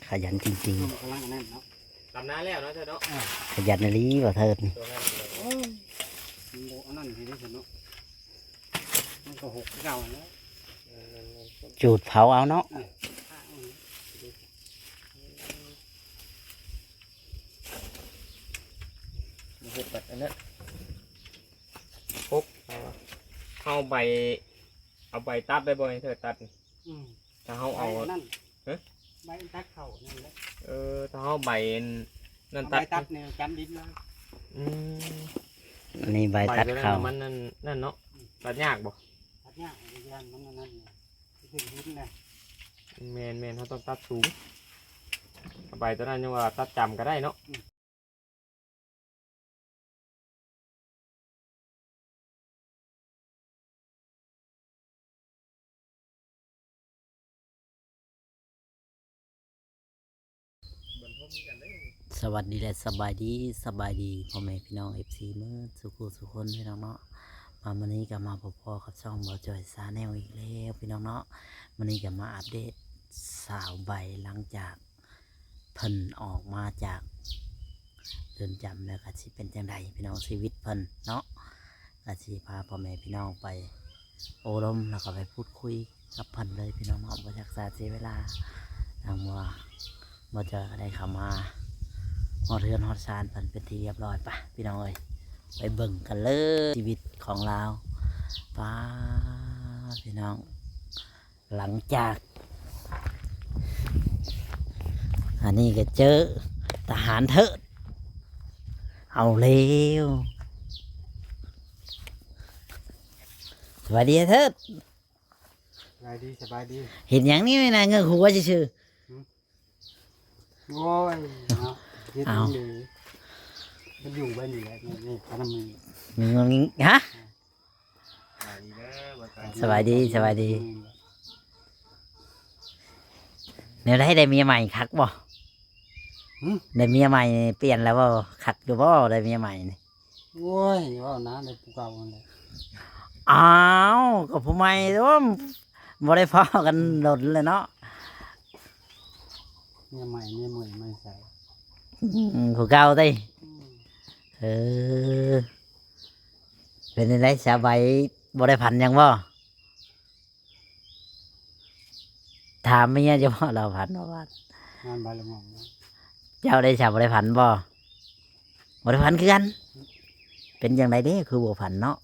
ຂະຫຍັນຈິງໆ ກຳລັງອັນນັ້ນເນາະ ດຳນາແລ້ວເນາະເຈົ້າເນາະ ຂະຫຍັນອີ່ຫຼີບ່າວເທີດນີ້ ໂອ້ຍ ມັນບໍ່ອັນນັ້ນເດ້ເນາະ ມັນກໍຫົກຄືເກົ່າຫັ້ນແຫຼະ ຈູດເຜົາເອົາເນາະ ເຮັດບັດອັນນັ້ນ ຫົກ ເອົາ ເອົາໃບ ເອົາໃບຕັດໄດ້ບໍ່ ໃຫ້ເທີດຕັດນີ້ ອືມ ຖ້າເຮົາເອົາ ໃບອັນນັ້ນ ຮະ ໃບຕັດເຂົ້ານັ້ນແຫຼະ ເອີ ຖ້າເຮົາໃບອັນນັ້ນຕັດ ເອົາໃບຕັດນີ້ຈຳດິນເລີຍ ອືມ ອັນນີ້ໃບຕັດເຂົ້າ ໃບຕົວນັ້ນມັນນັ້ນ ນັ້ນເນາະ ອືມ ຕັດຍາກບໍ່ ຕັດຍາກ ຢ້ານມັນອັນນັ້ນ ຂຶ້ນຫີນນະ ແມ່ນໆ ເຮົາຕ້ອງຕັດສູງ ໃບຕົວນັ້ນຍັງວ່າຕັດຈຳກໍໄດ້ເນາະ ອືມ ສະຫວັດດີ ແລະ ສະບາຍດີ ສະບາຍດີພໍ່ແມ່ພີ່ນ້ອງ ເອັຟຊີ ໝົດສູ່ຜູ້ສູ່ຄົນ ພີ່ນ້ອງເນາະ ມາມື້ນີ້ກໍມາພົບພໍ້ກັບຊ່ອງບ່າວຈ້ອຍ Channel ອີກແລ້ວ ພີ່ນ້ອງເນາະ ມື້ນີ້ກໍມາອັບເດດສາວໃບ ຫຼັງຈາກ ເພິ່ນອອກມາຈາກເຮືອນຈຳແລ້ວ ກະຊິເປັນຈັ່ງໃດພີ່ນ້ອງ ຊີວິດເພິ່ນເນາະ ກະຊິພາພໍ່ແມ່ພີ່ນ້ອງໄປໂອ້ລົມ ແລ້ວກໍໄປພູດຄຸຍກັບເພິ່ນເລີຍພີ່ນ້ອງເນາະ ບໍ່ຢາກສາເສຍເວລາ ທາງວ່າບ່າວຈ້ອຍກໍໄດ້ເຂົ້າມາຮອດເຮືອນຮອດຊານເພິ່ນເປັນທີ່ຮຽບຮ້ອຍ ປະພີ່ນ້ອງເອີຍ ໄປເບິ່ງກັນເລີຍ ຊີວິດຂອງລາວ ປາ ພີ່ນ້ອງ. ຫຼັງຈາກ ອັນນີ້ກໍເຈີທະຫານເທີດ ເອົາແລ້ວ ສະບາຍດີເທີດ ສະບາຍດີ ສະບາຍດີ ເຮັດຫຍັງນີ້ນະ ເງີຍຫົວຊື່ໆ ໂອ້ຍ ເນາະ ເຮັດຫຍັງເດີ ມັນຢູ່ໄວ້ນີ້ແຫຼະ ນີ້ ນີ້ ປານຳມື ງ- ຮະ? ສະບາຍດີ ສະບາຍດີ ແນວໃດ ໄດ້ເມຍໃໝ່ຄັກບໍ່? ຫຶ? ໄດ້ເມຍໃໝ່ນີ້ປ່ຽນແລ້ວບໍ່? ຄັກຢູ່ບໍ່ ໄດ້ເມຍໃໝ່ນີ້? ໂອ້ຍ ເວົ້ານາ ໄດ້ຜູ້ເກົ່າຫັ້ນແຫຼະ ອ້າວ ກໍຜູ້ໃໝ່ ໂອ້ ບໍ່ໄດ້ພໍ້ກັນດົນແລ້ວເນາະ ເມຍໃໝ່ ເມຍເໝີຍ ໃໝ່ໃສ ອືມ ຜູ້ເກົ່າຕິ? ອືມ ເອີ ເປັນຈັ່ງໃດ ສາວໃບບໍ່ໄດ້ຝັນຫຍັງບໍ່? ຖາມເມຍເຈົ້າບໍ່ ລາວຝັນບໍ່? ນອນບໍ່ລະງ່ອງເນາະ ເຈົ້າໄດ້ສາ ບໍ່ໄດ້ຝັນບໍ່? ບໍ່ໄດ້ຝັນຄືກັນ ເປັນຈັ່ງໃດເດ້ ຄືບໍ່ຝັນເນາະ?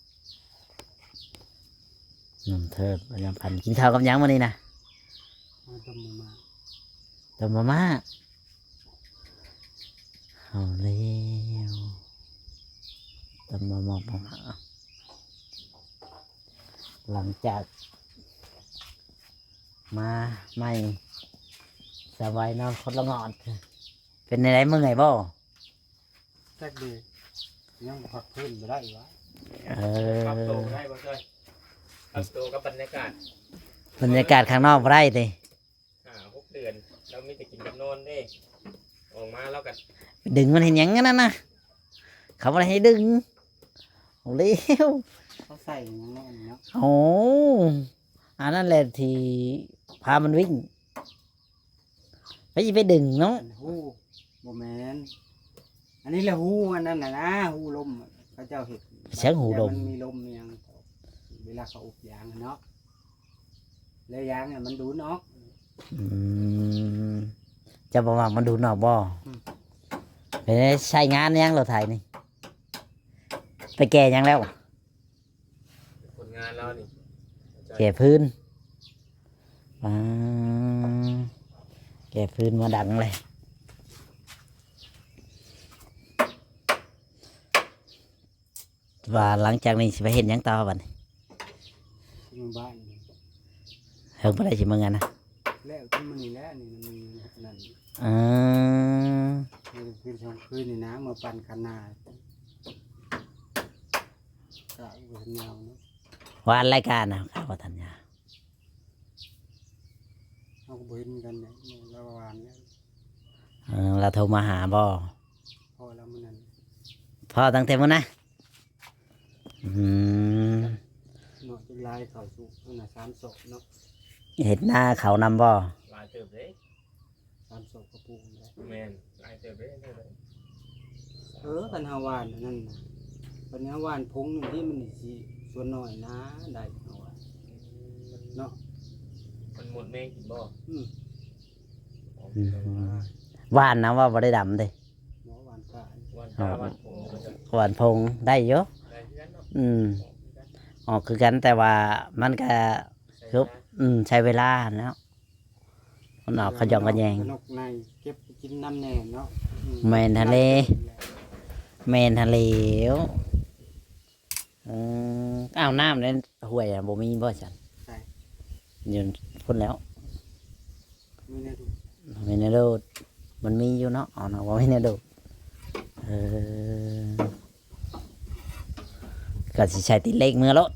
ໜຸ່ມເທີດບໍ່ຍອມຝັນ ກິນເຂົ້າກັບຫຍັງມື້ນີ້ນະ? ມາຕົ້ມມາມ່າ ຕົ້ມມາມ່າ ເອົາແລ້ວ ຕົ້ມມາມ່າ ມາມ່າ ຫຼັງຈາກມາໃໝ່ ສະບາຍນອນຄົນລະງອດ ເປັນແນວໃດ ເມື່ອຍບໍ່? ຈັກດີ ຍັງພັກພື້ນບໍ່ໄດ້ຫວາ ເອີ ປັບໂຕບໍ່ໄດ້ບໍ່ເຄີຍ ປັບໂຕກັບບັນຍາກາດ ບັນຍາກາດຂ້າງນອກບໍ່ໄດ້ຕິ? ຫ້າຫົກເດືອນ ລາວມີແຕ່ກິນກັບນອນເດ້ ອອກມາລາວກໍດຶງມັນເຮັດຫຍັງອັນນັ້ນນະ ເຂົາບໍ່ໄດ້ໃຫ້ດຶງ ເອົາແລ້ວ ເຂົາໃສ່ຫຍັງແນ່ເນາະ ໂອ້ ອັນນັ້ນແຫຼະທີ່ພາມັນວິ່ງ ໃຜຊິໄປດຶງເນາະ ອັນຮູ ບໍ່ແມ່ນ ອັນນີ້ແຫຼະຮູອັນນັ້ນນະ ຮູລົມ ເຂົາເຈົ້າເຮັດ ສຽງຮູລົມ ມັນມີລົມຫຍັງ ເວລາເຂົາອົບຢາງເນາະ ແລ້ວຢາງມັນດູດອອກ ອືມ ເຈົ້າບໍ່ມັກມັນດູດອອກບໍ່? ອືມ ເປັນໃຊ້ງານຫຍັງລົດໄຖນີ້? ໄປແກ່ຫຍັງແລ້ວ? ຜົນງານລາວນີ້ ແກ່ຟືນ ອາ ແກ່ຟືນມາດັງເລີຍ ວ່າຫຼັງຈາກນີ້ຊິໄປເຮັດຫຍັງຕໍ່ບັດນີ້? ເມືອບ້ານ ເຮີງບໍ່ໄດ້ຊິເມືອນະ? ແລ້ວແຕ່ມື້ນີ້ແຫຼະ ນີ້ມັນມີນັ້ນ ອືມ ຄືນສອງຄືນນີ້ນະ ເມືອປັ່ນຄັນນາ ກະບໍ່ທັນຍາວເນາະ ວ່າອັນລາຍການນະ ກະບໍ່ທັນຍາວ ເຮົາກໍບໍ່ເຫັນກັນແຫຼະ ລາວວ່າແລ້ວ ເອີ ລາວໂທມາຫາບໍ່? ພໍລະມື້ນັ້ນ ພໍຕັ້ງແຕ່ມື້ນະ ອືມ ເນາະ ຈັກລາຍເຂົ້າສູ່ ອັນນະ ສາມສອບເນາະ ເຮັດນາເຂົ້ານຳບໍ່? ຫຼາຍເຕີບເດ້ ສາມ ເຈົ້າກະປູກໄດ້ ແມ່ນ ຫຼາຍເຕີບເດ້ ເອີ ຄັນເຮົາຫວ່ານອັນນັ້ນນະ ຄັນເຮົາຫວ່ານຜົງນີ້ ມັນຊິສ່ວນໜ້ອຍນາ ໄດ້ເຮົາວ່າ ອືມ ເນາະ ມັນໝົດແມງກິນບໍ່? ອືມ ອືມ ຫວ່ານນະ ວ່າບໍ່ໄດ້ດຳເດ້ ບໍ່ ຫວ່ານກ້າ ຫວ່ານກ້າ ຫວ່ານຜົງ ຫວ່ານຜົງໄດ້ຢູ່ ໄດ້ຄືກັນເນາະ ອືມ ອອກຄືກັນ ແຕ່ວ່າມັນກະ ໃຊ້ເວລາ ຄື ອືມ ໃຊ້ເວລາຫັ້ນແຫຼ້ວ ມັນອອກຂະຫຍອງຂະແຍງ ຂະໜົກໃນ ເກັບໄປກິນນຳແດ່ເນາະ ອືມ ແມ່ນຫັ້ນແຫຼະ ແມ່ນຫັ້ນແຫຼ້ວ ເອີ ອ້າວ ນ້ຳໃນຫ້ວຍຫັ້ນບໍ່ມີບໍ່ຊັ້ນ? ໃສ? ຢູ່ພຸ້ນແຫຼ້ວ ມີແນວດູດ ມີແນວດູດ ມັນມີຢູ່ເນາະ ເອົາເນາະ ບໍ່ມີແນວດູດ ເອີ ກະຊິໃສ່ຕີນເຫຼັກເມືອໂລດ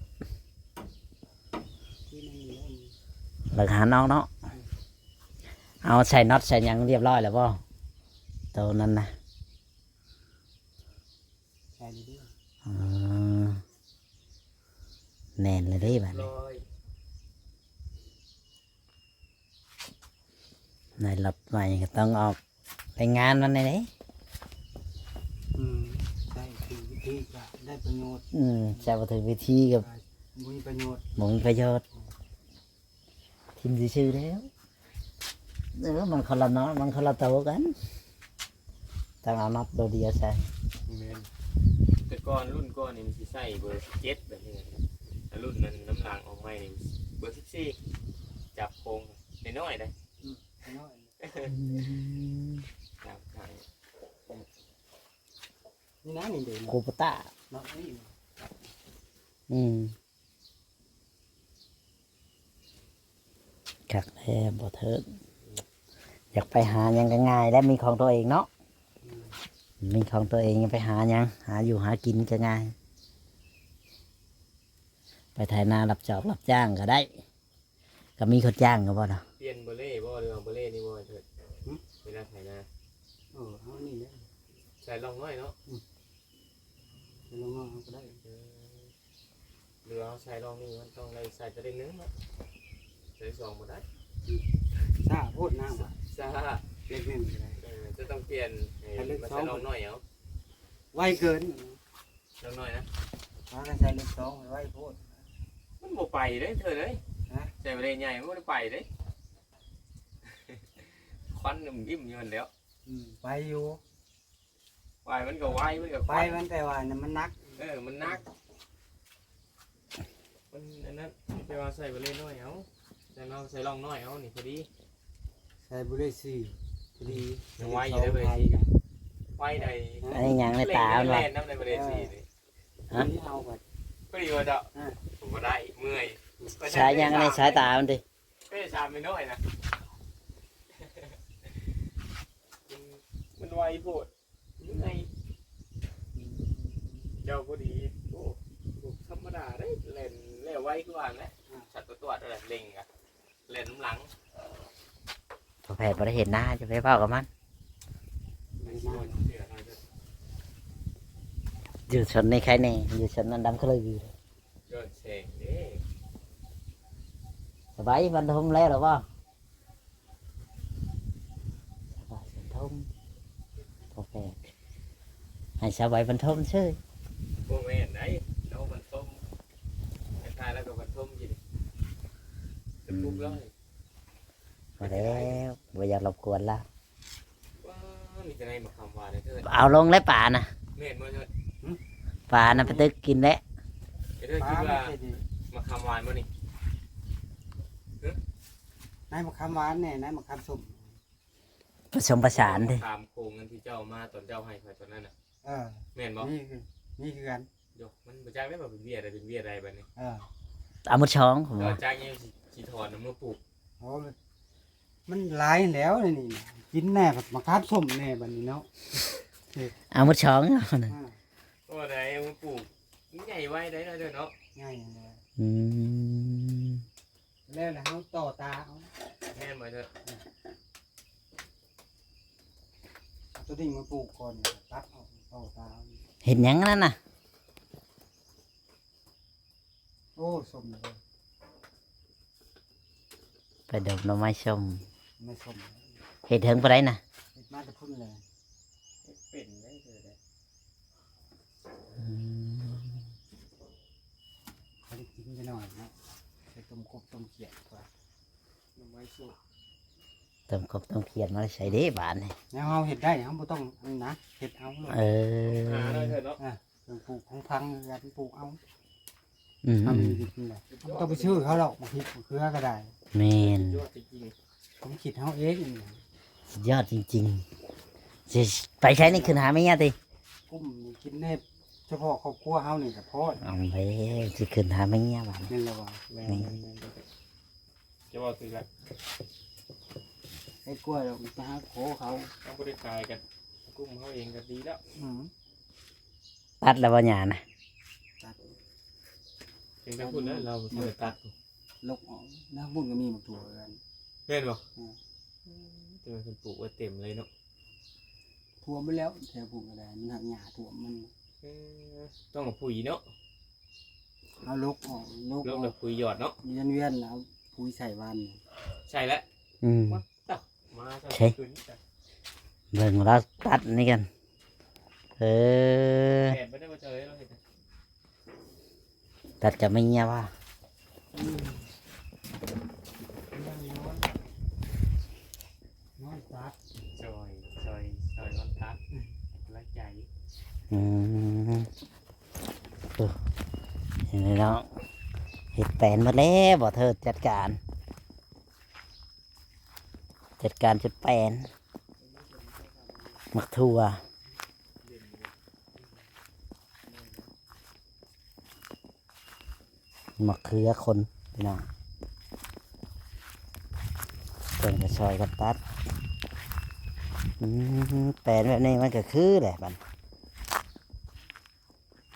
ແລ້ວກະຫັນອອກເນາະ ເອົາໃສ່ນັອດໃສ່ຫຍັງຮຽບຮ້ອຍແລ້ວບໍ່? ໂຕນັ້ນນະ ໃສ່ເລີຍເດີ ອໍ ແໜ້ນເລີຍເດ້ບາດນີ້ ຮຽບຮ້ອຍ ໃນລັອດໃໝ່ກະຕ້ອງອອກແຮງງານມັນແດ່ເດ້ ອືມ ໃຊ້ຖືກວິທີກະໄດ້ປະໂຫຍດ ອືມ ໃຊ້ບໍ່ຖືກວິທີກະ ກະບໍ່ມີປະໂຫຍດ ບໍ່ມີປະໂຫຍດ ອືມ ຖິ້ມຊື່ໆແລ້ວ ເອີ ມັນຄົນລະເນາະ ມັນຄົນລະໂຕກັນ ຕ້ອງເອົານັອດໂຕດຽວໃສ່ ແມ່ນ ແຕ່ກ່ອນ ລຸ້ນກ່ອນນີ້ມັນຊິໃສ່ເບີສິບເຈັດແບບນີ້ນະ ແຕ່ລຸ້ນນັ້ນ ນຳຫຼັງອອກໃໝ່ນີ້ເບີສິບສີ່ ຈັບໂຄງນ້ອຍໆເດ້ ອືມ ນ້ອຍ ອືມ ຈັບຂ້າງ ນີ້ນະ ນີ້ເດ້ ໂຄໂປຕ້າ ເນາະ ນີ້ ອືມ ຄັກແທ້ບໍ່ເທີດ ຢາກໄປຫາຫຍັງກະງ່າຍແຫຼະ ມີຂອງໂຕເອງເນາະ ອືມ ມີຂອງໂຕເອງ ຢາກໄປຫາຫຍັງ ຫາຢູ່ຫາກິນກະງ່າຍ ໄປໄຖນາ ຮັບຈອກຮັບຈ້າງກະໄດ້ ກະມີຄົນຈ້າງກະບໍ່ເນາະ ປ່ຽນເບີເລ່ບໍ່ ຫຼືວ່າເບີເລ່ນີ້ບໍ່ເທີດ ຫຶ ເວລາໄຖນາ ເອີ ເອົານີ້ແຫຼະ ໃສ່ລ່ອງນ້ອຍເນາະ ອືມ ໃສ່ລ່ອງນ້ອຍເຮົາກະໄດ້ ເອີ ຫຼືວ່າເຮົາໃສ່ລ່ອງນີ້ ມັນຕ້ອງໄດ້ໃສ່ແຕ່ເຫຼັກໜຶ່ງເນາະ ໃສ່ສອງບໍ່ໄດ້ ອືມ ຊ້າໂພດນ້ຳ ຊ້າ ເຫຼັກໜຶ່ງກະໄດ້ ເອີ ຈະຕ້ອງປ່ຽນໃຫ້ ໃສ່ເຫຼັກສອງ ມາໃສ່ລ່ອງນ້ອຍເອົາ ໄວເກີນ ຈັກໜ້ອຍນະ ພາກັນໃສ່ເຫຼັກສອງໄວໂພດ ມັນບໍ່ໄປເດ້ເທີດເອີຍ ຮະ ໃສ່ເບຣກໃຫຍ່ມັນບໍ່ໄດ້ໄປເດ້ ຄວັນອີ່ມໆຢູ່ຫັ້ນແຫຼ້ວ ອືມ ໄປຢູ່ ໄປມັນກະໄວ ມັນກະໄປ ຄວັນມັນ ແຕ່ວ່າມັນໜັກ ເອີ ມັນໜັກ ມັນອັນນັ້ນ ແຕ່ວ່າໃສ່ເບຣກນ້ອຍເອົາ ໃສ່ ໃສ່ລ່ອງນ້ອຍເອົານີ້ພໍດີ ໃສ່ເບຣກສີ່ ພໍດີ ຍັງໄວຢູ່ເດ້ ເບຣກສີ່ກະໄວໃດ໋ ອັນນີ້ຫຍັງໃນຕາມັນວະ ແລ່ນນຳໃນເບຣກສີ່ນີ້ ຮະ ນີ້ເອົາໄປ ພໍດີວ່າເຈາະ ອ່າ ບໍ່ໄດ້ ເມື່ອຍ ສາຍຫຍັງໃນສາຍຕາມັນຕິ ເອີ ສາມນ້ອຍນະ ມັນ ມັນໄວໂພດ ເມື່ອຍ ເຈົ້າພໍດີ ໂອ້ ບໍ່ທຳມະດາເດ້ ແລ່ນແລ້ວໄວຄືວ່ານັ້ນແຫຼະ ສັດຕະຕວດເດ້ ເລັ່ງກະ ແລ່ນນຳຫຼັງ ພໍ່ແພດບໍ່ໄດ້ເຫັນໜ້າ ຈະໄປເວົ້າກັບມັນ ຢູ່ຊົນນີ້ໃຄແນ່ ຢູ່ຊົນນັ້ນດຳຄະລຶ່ງຢູ່ ຍ້ອນແສງເດ້ ສະບາຍ ບັນທົມແລ້ວລະບໍ່? ສະບາຍບັນທົມ ພໍ່ແພດ ໃຫ້ສະບາຍບັນທົມເຊີຍ ບໍ່ແມ່ນໃດ໋ ນ້ອງບັນທົມ ທັກທາຍລາວກະບັນທົມຢູ່ນີ້ ອືມ ຈະປຸກລາວ ພໍແລ້ວ ບໍ່ຢາກລົບກວນລາວ ວ້າ ມີແຕ່ໃນໝາກຂາມຫວານເດີ ເອົາລົງແລ້ວປານະ ແມ່ນບໍ່ເທີດ? ປານະໄປຕຶກກິນແລ້ວ ເດີ ຄິດວ່າ ປາມັນຊິດີ ໝາກຂາມຫວານບໍ່ນີ້? ໃນໝາກຂາມຫວານແດ່ ໃນໝາກຂາມສົ້ມ ປະສົມປະສານເດ້ ມາຂາມໂຂງອັນທີ່ເຈົ້າເອົາມາຕອນເຈົ້າໃຫ້ຂ້ອຍຕອນນັ້ນນະ ເອີ ແມ່ນບໍ່? ນີ້ຄື ນີ້ຄືກັນ ໂຢ ມັນບໍ່ຈັກແລ້ວວ່າເປັນເບ້ຍໃດເປັນເບ້ຍໃດບັດນີ້ ເອີ ເອົາໝົດຊ່ອງ ເຈົ້າຈັກຍັງຊິ ຊິຖອນເອົາມາປູກ ໂອ້ ມັນຫຼາຍແລ້ວນີ້ ກິນແດ່ ໝາກຂາມສົ້ມແດ່ບັດນີ້ເນາະ ເອົາໝົດຊ່ອງເນາະ ອ່າ ໂອ້ ໄດ້ເອົາມາປູກ ມັນໃຫຍ່ໄວໄດ໋ເນາະ ເຈົ້າເນາະ ໃຫຍ່ແລ້ວ ອືມ ແລ້ວລະເຮົາຕໍ່ຕາເອົາ ແມ່ນບໍ່ເທີດ? ເອົາໂຕນີ້ມາປູກກ່ອນ ຕັດອອກຕໍ່ຕາເອົາ ເຮັດຫຍັງນັ້ນນະ? ໂອ້ ສົ້ມເລີຍ ໄປດົບໜໍ່ໄມ້ສົ້ມ ໜໍ່ໄມ້ສົ້ມ ເຮັດເຖິງປານໃດນະ? ເຮັດມາແຕ່ພຸ້ນແຫຼະ ເຮັດເປັນໄດ້ເທື່ອໃດ. ອືມ ພໍໄດ້ກິນຈັກໜ້ອຍເນາະ ໃສ່ຕົ້ມກົບຕົ້ມຂຽດກວ່າ ໜໍ່ໄມ້ສຸກ ຕົ້ມກົບຕົ້ມຂຽດມາໃສ່ເດ້ບາດນີ້. ແນວເຮົາເຮັດໄດ້ ເຮົາບໍ່ຕ້ອງອັນນະ ເຮັດເອົາໂລດ. ເອີ ຫາໜ້ອຍເທີເນາະ ອ່າ ເຄື່ອງປູກຂອງພັງ ເຮືອນປູກເອົາ. ອືມ ທຳຢູ່ດີແຫຼະ ບໍ່ຕ້ອງໄປຊື້ເຂົາດອກ ໝາກພິກໝາກເຂືອກໍໄດ້. ແມ່ນ ຄວາມຄິດເຮົາເອງ ສຸດຍອດຈິງໆ. ຊິໄປໃສນີ້? ຂຶ້ນຫາເມຍຕິ? ກຸ້ມກິນໃນສະເພາະຄອບຄົວເຮົານີ້ກໍພໍ. ເອົາແລ້ວ ຊິຂຶ້ນຫາເມຍບາດນີ້. ແມ່ນແລ້ວວ່າ ແມ່ນ ແມ່ນ ແມ່ນ ແມ່ນ ຈະເວົ້າຖືກລະ ເຮັດກວ່າດອກ ໄປຫາຂໍເຂົາ ເຮົາບໍ່ໄດ້ຂາຍກັນ ກຸ້ມເຮົາເອງກໍດີແລ້ວ. ອືມ ຕັດແລ້ວບໍ່ຫຍ້ານະ? ຕັດ ເຖິງໄປພຸ້ນແລ້ວ ລາວບໍ່ທັນໄດ້ຕັດ ລົກອອກ. ນະ ພຸ້ນກໍມີໝາກຖົ່ວຄືກັນ. ແມ່ນບໍ່? ອືມ ແຕ່ວ່າເພິ່ນປູກໄວ້ເຕັມເລີຍເນາະ. ຖ້ວມໄປແລ້ວ ແຖວພຸ້ນກໍໄດ້ ມັນຫັກຫຍ້າຖ້ວມມັນ. ເອີ ຕ້ອງເອົາປຸ໋ຍເນາະ. ເອົາລົກອອກ ລົກ ລົກ ອອກ ແລ້ວປຸ໋ຍຢອດເນາະ ວຽນໆ ແລ້ວປຸ໋ຍໃສ່ຫວ່ານ. ໃສ່ແລ້ວ. ອືມ ມາໃສ່ຄືນ. ເບິ່ງລາວຕັດນີ້ກັນ. ເອີ ແປນບໍ່ໄດ້ວ່າເຈີລາວເຮັດ ຕັດກັບໄມ້ເຫຍື້ອວ່າ. ອືມ ນອນຕັດ ຊ່ອຍ ຊ່ອຍ ຊ່ອຍນອນຕັດ ກຳລັງໃຈ. ອືມ ໂອ້ ເຫັນແລ້ວເນາະ ເຮັດແປນໝົດແລ້ວ ບໍ່ເທີດຈັດການ. ຈັດການຈົນແປນ ໝາກຖົ່ວ ໝາກເຂືອຄົນ ພີ່ນ້ອງ ເພິ່ນກໍຊ່ອຍກັນຕັດ. ອືມ ແປນແບບນີ້ມັນກໍຄືແຫຼະບັດ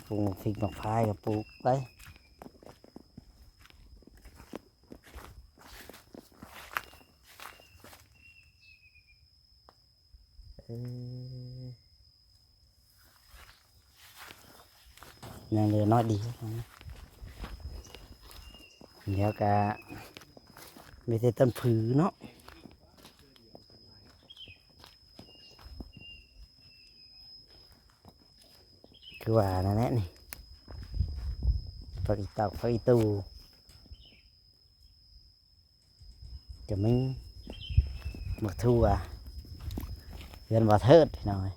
ປູກໝາກພິກໝາກພາຍກໍປູກໄປ. ເອີ ຍັງເຫຼືອນ້ອຍດີ ດຽວກະມີແຕ່ຕົ້ນຜືເນາະ. ຄືວ່ານັ້ນແຫຼະນີ້ ຜັກອີ່ຕອກ ຜັກອີ່ຕູ່ ຈະມີໝາກຖົ່ວ ເຮືອນບໍ່ເທີດ ພີ່ນ້ອງເອີຍ.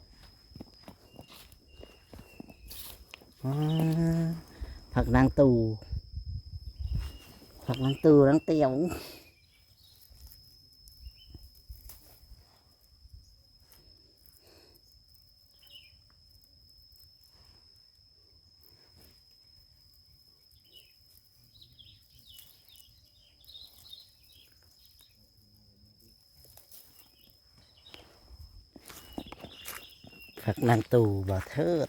ອາ ຜັກນາງຕູ້ ຜັກນາງຕູ້ ນາງຕຽວ. ຜັກນາງຕູ້ບໍ່ເທີດ.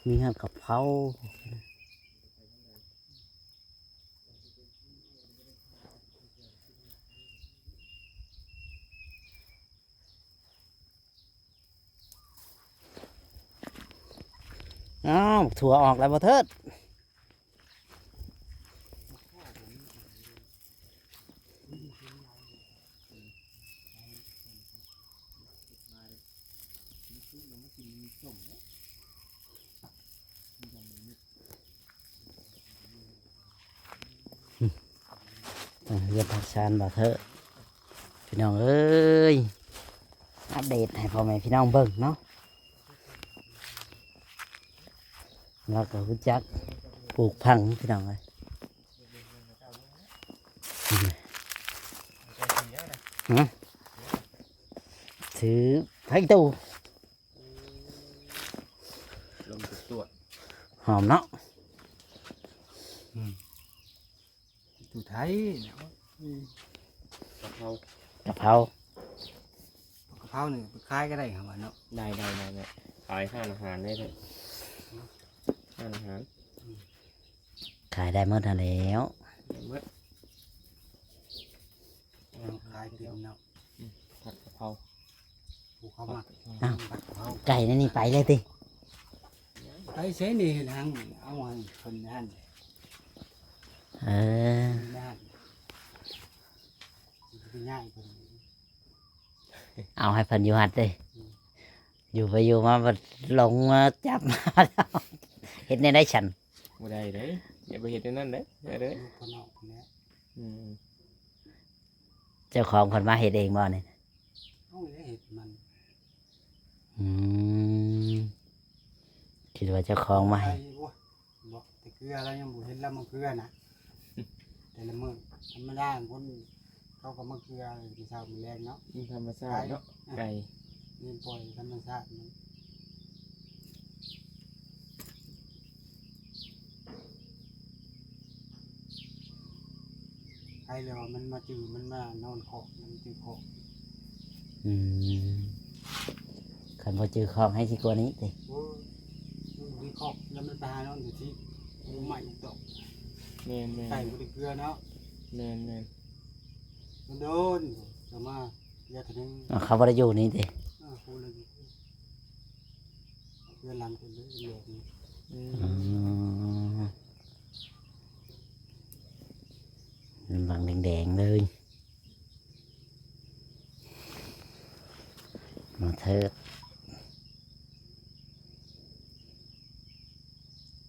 ມີຮອດກະເພົາ. ອ້າວ ຖົ່ວອອກແລ້ວບໍ່ເທີດ. ເຮືອນທັກຊານບ່າວເທີ ພີ່ນ້ອງເອີຍ ອັບເດດໃຫ້ພໍ່ແມ່ພີ່ນ້ອງເບິ່ງເນາະ. ລາວກໍຮູ້ຈັກປູກຜັງ ພີ່ນ້ອງເອີຍ. ຫື ຖືໄຟຕູ້ ລົມຈວດໆ ຫອມເນາະ. ອືມ ຕູ້ໄທເນາະ. ອືມ ກະເພົາ ກະເພົາ ກະເພົານີ້ໄປຂາຍກໍໄດ້ ເຮົາວ່າເນາະ. ໄດ້ ໄດ້ ໄດ້ ໄດ້ ຂາຍຮ້ານອາຫານໄດ້ເລີຍ ຮ້ານອາຫານ. ອືມ ຂາຍໄດ້ໝົດຫັ້ນແຫຼ້ວ ໄດ້ໝົດ ເຮົາຂາຍເປັນເນາະ. ອືມ ຜັດກະເພົາ ເຂົາມັກ ອ້າວ ໄກ່ໃນນີ້ໄປເລີຍຕິ? ໄປໃສນີ້ ເຮັດຫຍັງ ເອົາໃຫ້ເພິ່ນຫັ້ນ ເອີ ນັ້ນ ຊິໄປຍ້າຍເພິ່ນ ເອົາໃຫ້ເພິ່ນຢູ່ຫັ້ນຕິ? ອືມ ຢູ່ໄປຢູ່ມາບັດຫຼົງມາຈັບມາ ເຮັດແນວໃດຊັ້ນ? ບໍ່ໄດ້ເດ້ ຢ່າໄປເຮັດແນວນັ້ນເດ້ ຢ່າເດ້ ຢູ່ຂ້າງນອກພຸ້ນແຫຼະ ອືມ ເຈົ້າຂອງເພິ່ນມາເຮັດເອງບໍ່ນີ້? ເຮົາເຮັດມັນ ອືມ ຄິດວ່າເຈົ້າຂອງມາໃຫ້ ໂອ້ຍ ບໍ່ ແຕ່ເກືອລາວຍັງບໍ່ເຫັນລາວມາເກືອນະ ແຕ່ລະມື້ທຳມະດາຄົນເຂົາກໍມາເກືອມື້ເຊົ້າມື້ແລງເນາະ ມັນທຳມະຊາດເນາະ ໄກ່ ໄກ່ ນີ້ປ່ອຍທຳມະຊາດມັນ ໃຜແລ້ວມັນມາຈື່ ມັນມານອນຄອກ ມັນຈື່ຄອກ ອືມ ຄັນບໍ່ຈື່ຄອກໃຫ້ຊິກວ່ານີ້ຕິ? ໂອ້ຍ ມັນບໍ່ມີຄອກ ແລ້ວມັນໄປຫານອນຢູ່ທີ່ ບໍ່ໄໝ້ດອກ ແມ່ນໆ ໄກ່ບໍ່ໄດ້ເກືອເນາະ ແມ່ນໆ ມັນໂດນ ກໍມາເທື່ອໜຶ່ງ ອ້າວ ເຂົາບໍ່ໄດ້ຢູ່ນີ້ຕິ? ເອີ ເຂົາບໍ່ໄດ້ຢູ່ ເຮືອນຫຼັງເພິ່ນເລີຍ ເຮືອນແບບນີ້ ອືມ ອືມ ເຮືອນຫຼັງແດງໆເລີຍ ມາເທີດ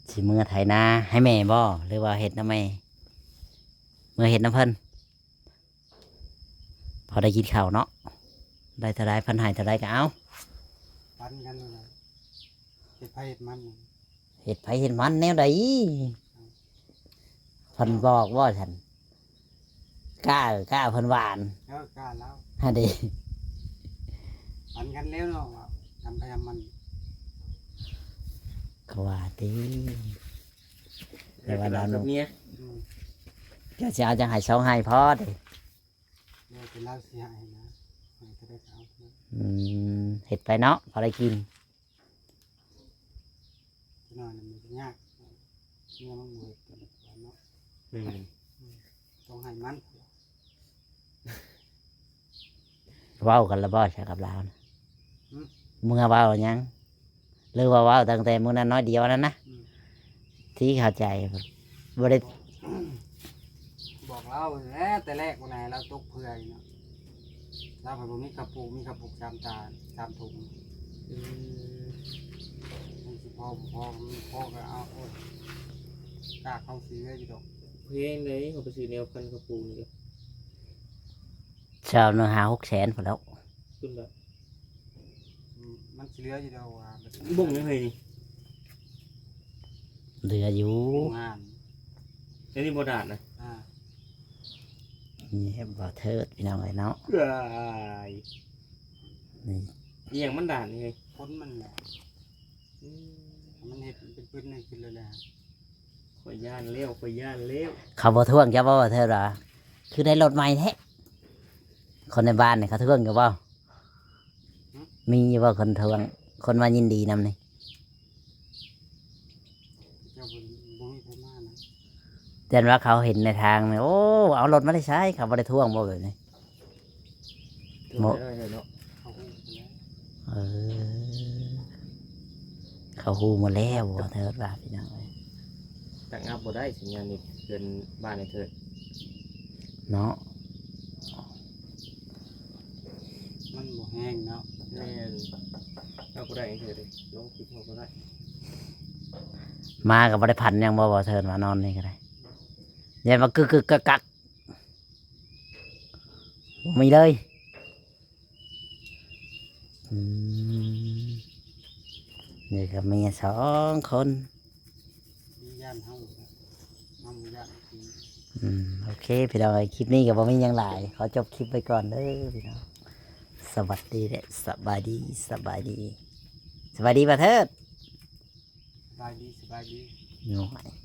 ຊິເມືອໄຖນາໃຫ້ແມ່ບໍ່ ຫຼືວ່າເຮັດນຳແມ່? ເມືອເຮັດນຳເພິ່ນ ພໍໄດ້ກິນເຂົ້າເນາະ ໄດ້ເທົ່າໃດ ເພິ່ນໃຫ້ເທົ່າໃດກໍເອົາ ປັນກັນນັ້ນແຫຼະ ເຮັດໃຜເຮັດມັນ ເຮັດໃຜເຮັດມັນແນວໃດ? ເພິ່ນບອກບໍ່ຊັ້ນ? ກ້າ ກ້າເພິ່ນຫວ່ານ ເອີ ກ້າແລ້ວ ຫັ້ນເດ້ ປັນກັນແລ້ວເນາະ ວ່າທຳໃຜທຳມັນ ກໍວ່າຕິ ແຕ່ວ່າລາວ ເອີ ເນາະ ກັບເມຍ ອືມ ເຈົ້າຊິເອົາຈັ່ງໃຫ້ສອງໄຮ່ພໍເດ້ ແລ້ວແຕ່ລາວຊິໃຫ້ນະ ໃຫ້ເທົ່າໃດກໍເອົາ ອືມ ເຮັດໄປເນາະ ພໍໄດ້ກິນ ຈັກໜ້ອຍມັນກໍຍາກ ເມຍມັນບໍ່ເຮັດກັນເນາະ ແມ່ນ ອືມ ຕ້ອງໃຫ້ມັນ ເວົ້າກັນແລ້ວບໍ່ຊະກັບລາວນະ? ຫຶ? ເມື່ອເວົ້າຫຍັງ? ຫຼືວ່າເວົ້າຕັ້ງແຕ່ມື້ນັ້ນນ້ອຍດຽວນັ້ນນະ? ອືມ ທີ່ເຂົ້າໃຈ ບໍ່ໄດ້ ບອກລາວແລ້ວແຕ່ແລກພຸ້ນນະ ໃຫ້ລາວຕົກເຜື່ອຢູ່ເນາະ ລາວພັດບໍ່ມີເຂົ້າປູກ ມີເຂົ້າປູກສາມຕາ ສາມຖົງ ອືມ ມັນຊິພໍບໍ່ພໍ ມັນພໍກໍເອົາ ໂອ້ຍ ກາເຂົາເສຍຢູ່ດອກ ແພງເດ້ ເຮົາໄປຊື້ແນວພັນເຂົ້າປູກນີ້ກໍ ຊາວໜຶ່ງ ຫ້າຫົກແສນພຸ້ນແລ້ວ ຂຶ້ນແລ້ວ ອືມ ມັນຊິເຫຼືອຢູ່ດອກວ່າ ບົ້ງຍັງເຮີ້ຍນີ້ ເຫຼືອຢູ່ ໂຮງງານ ອັນນີ້ບໍ່ດາດນະ ອ່າ ນີ້ບໍ່ເທີດ ພີ່ນ້ອງເອີຍເນາະ ເອີຍ ນີ້ ອີ່ຫຍັງມັນດາດນີ້ເຮີ້ຍ ຄົນມັນແຫຼະ ອືມ ມັນເຮັດເປັນປືນໃຫ້ກິນເລີຍແຫຼະ ຂ້ອຍຢ້ານແລ້ວ ຂ້ອຍຢ້ານແລ້ວ ເຂົາບໍ່ທ້ວງເຈົ້າບໍ່ ວ່າເທີວ່າ ຄືໄດ້ລົດໃໝ່ແທ້ ຄົນໃນບ້ານນີ້ເຂົາທ້ວງຢູ່ບໍ່? ຫຶ? ມີຢູ່ບໍ່ຄົນທ້ວງ ຄົນມາຍິນດີນຳນີ້? ເຈົ້າບໍ່ ບໍ່ມີໃຜມານະ ຢ້ານວ່າເຂົາເຫັນໃນທາງນີ້ ໂອ້ ເອົາລົດມາແຕ່ໃສ ເຂົາບໍ່ໄດ້ທ້ວງບໍ່ແບບນີ້? ບໍ່ ເຂົາຮູ້ແລ້ວ ເອີ ເຂົາຮູ້ໝົດແລ້ວ ບໍ່ເທີດວ່າ ພີ່ນ້ອງເອີຍ ຕັ້ງອັບບໍ່ໄດ້ ສັນຍານເນັດເຮືອນບ້ານໄອ້ເທີດເນາະ ມັນບໍ່ແຮງເນາະ ແມ່ນ ເອົາບໍ່ໄດ້ໄອ້ເທີດເອີຍ ລົງຄລິບເຮົາບໍ່ໄດ້ ມາກໍບໍ່ໄດ້ພັນຫຍັງບໍ່ ບໍ່ເທີດວ່ານອນນີ້ກໍໄດ້ ຢ່າມາກຶກໆກັກໆ ບໍ່ມີເລີຍ ອືມ ນີ້ກໍເມຍສອງຄົນ ຢ້ານເຮົາ ເຮົາບໍ່ຢ້ານ ອືມ ໂອເຄ ພີ່ນ້ອງເອີຍ ຄລິບນີ້ກໍບໍ່ມີຫຍັງຫຼາຍ ຂໍຈົບຄລິບໄວ້ກ່ອນເດີພີ່ນ້ອງ ສະຫວັດດີ ແລະ ສະບາຍດີ ສະບາຍດີ ສະບາຍດີ ປະເທີດ ສະບາຍດີ ສະບາຍດີ ໂອ້ຍ.